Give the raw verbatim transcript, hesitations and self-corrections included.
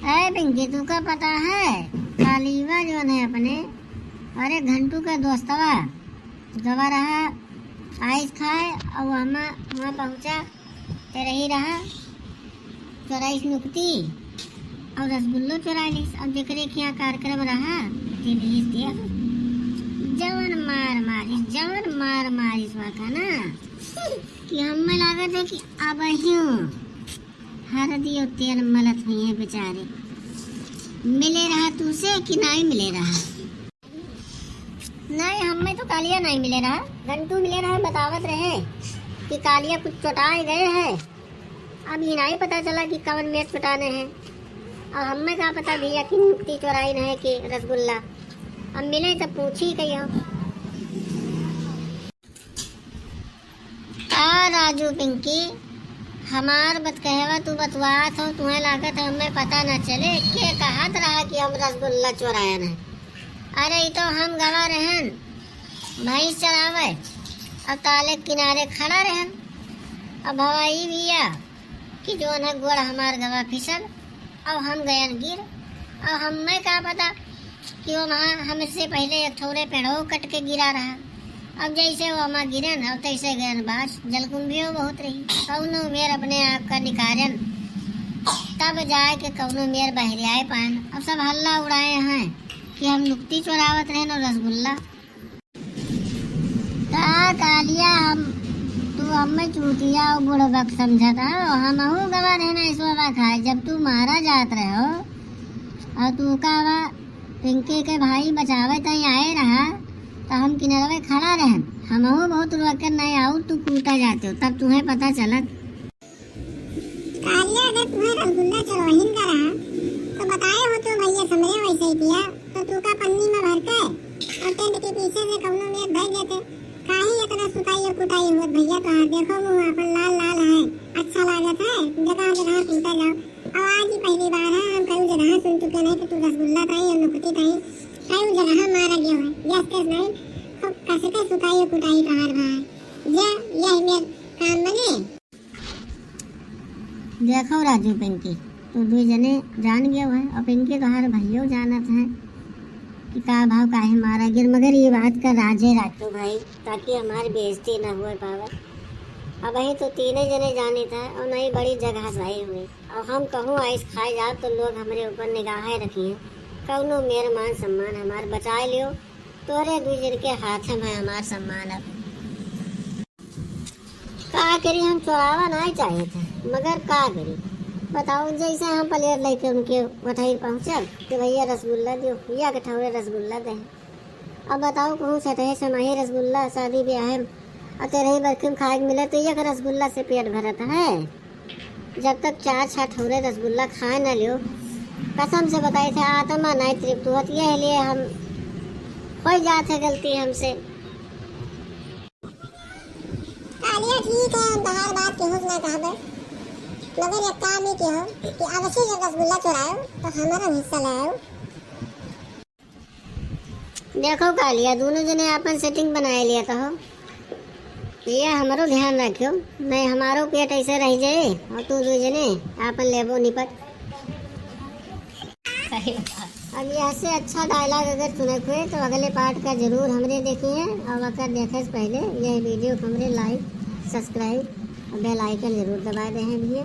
अरे पिंकी, तू का पता है, कालिया जौन है अपने, अरे घंटू का दोस्तवा गवा रहा आइस खाए, और हमा वहाँ पहुँचा, ते रही रहा, चोराइस नुकती और रसगुल्लो चोराइ लिस। अब जेकरे के यहाँ कार्यक्रम रहा, ते भेज दिया। जवन मार मारिस, जवन मार मारिस वहाँ का ना, कि हमें लागत है कि अब यूं हरदी और तेल मलत हुई है बेचारे। मिले रहा तू से कि नहीं मिले रहा? नहीं, हमें तो कालिया नहीं मिले रहा, घंटू मिले रहा, बतावत रहे कि कालिया कुछ चोटाए गए हैं। अब ये नहीं पता चला कि कवन मेर चोटाने हैं, और हमें का पता भैया कि नुकती चोराइन है कि रसगुल्ला। अब मिले तब पूछी कहियो। का राजू पिंकी, हमार बतकहेवा तू बतवात हो, तुहें लागत है हमें पता न चले, के कहत रहा कि हम रसगुल्ला चोरायन है? अरे ई तो हम गवा रहन भैंस चरावे, अब ताले किनारे खड़ा रहन, अब हवा ई भैया कि जौन है गोड़ हमार गवा फिसल, अब हम गयन गिर, अब हमें का पता कि वो वहाँ हमसे पहले एक ठौरे पेड़ो कट के गिरा रहा। अब जैसे वो वहाँ गिरन, अब तैसे गयन बास, जलकुंभियो बहुत रही। कौनो मेर अपने आप का निकारन, तब जाए के कौनो मेर बहरियाए पाएन। अब सब हल्ला उड़ाए हैं कि हम नुकती चोरावत रहन और रसगुल्ला। का कालिया हम, तू हमें चूतिया और बुड़बक समझत हो? हमहू गवा रहना ईश्वर बा खाए, जब तू मारा जात रहो और तू का बा पिंकी के भाई बचावे ताईं आए रहा, तो हम किनारवे खड़ा रहन। हमहू बहुत रोकन नहीं आउर तू कूटा जाते हो, तब तुहें पता चलत। कालिया, अगर तुम्हें रसगुल्ला चोरवहिन का रहा, तो बताए होते भैया, समझे वैसे ही किया, तो तू का पन्नी में भर के और टेंट के पीछे से कौनो मेर धर देते। काहे इतना सुताई और कुटाई हुआ भैया तोहार? देखो मुँह अपन लाल लाल है, अच्छा लागत है, जगह जगह कूटा जाओ। और आज ही पहली बार है, हम कई जगह सुन चुके नहीं कि तू रसगुल्ला ताई और नुकती ताई कई जगह मारा गया है, यस कस नहीं, खूब कस के सुताई और कुटाई तोहार भाई। जा, यही मेर काम बने। देखो राजू पिंकी, तू दुई जने जान गयो है और पिंकी तोहार भइयो जानत है कि का भाव काहे मारा गिर, मगर ये बात का राज है राजू भाई, ताकि हमारी बेइज्जती ना हुए पावे। अब ही तो तीने जने जानित है और नहीं बड़ी जगह सही हुई, और हम कहूँ आइस खाए जाओ तो लोग हमरे ऊपर निगाहें रखी हैं। कौनो मेर मान सम्मान हमार बचाए लियो, तोहरे दुई जन के हाथ में हमार सम्मान अब। का करी, हम चोरावा नाहीं चाहित है, मगर का करी बताओ, जैसे हम प्लेट लेके उनके ओठही पहुँचब कि भैया रसगुल्ला दियो, या के ठौरे रसगुल्ला दे। अब बताओ, कहूँ छठे समाही रसगुल्ला शादी ब्याह में और तेरही बरखी में खाए के मिले तो एक रसगुल्ला से पेट भरत है? जब तक चार छह ठौरे रसगुल्ला खाए न लियो, कसम से बताई थे आत्मा नाहीं तृप्त होत, यह लिए हम हो जात है गलती हमसे। कालिया, ठीक है, हम तहार बात केहू से ना कहबे, मगर एक काम ही किहो कि अवश्य जब रसगुल्ला चोरायो तो हमारा हिस्सा ले आयो। देखो कालिया, दोनों जने आपन सेटिंग बनाए लिया तो हो, ये हमरो ध्यान रखियो, नहीं हमारो पेट ऐसे रह जाए और तू दो जने आपन लेबो निपट। सही बात। अब यह से अच्छा डायलॉग अगर सुने हुए तो अगले पार्ट का जरूर हमरे देखिए, और अगर देखे से पहले यह वीडियो हमरे लाइक, सब्सक्राइब और बेल आइकन जरूर दबा दे हैं भैया।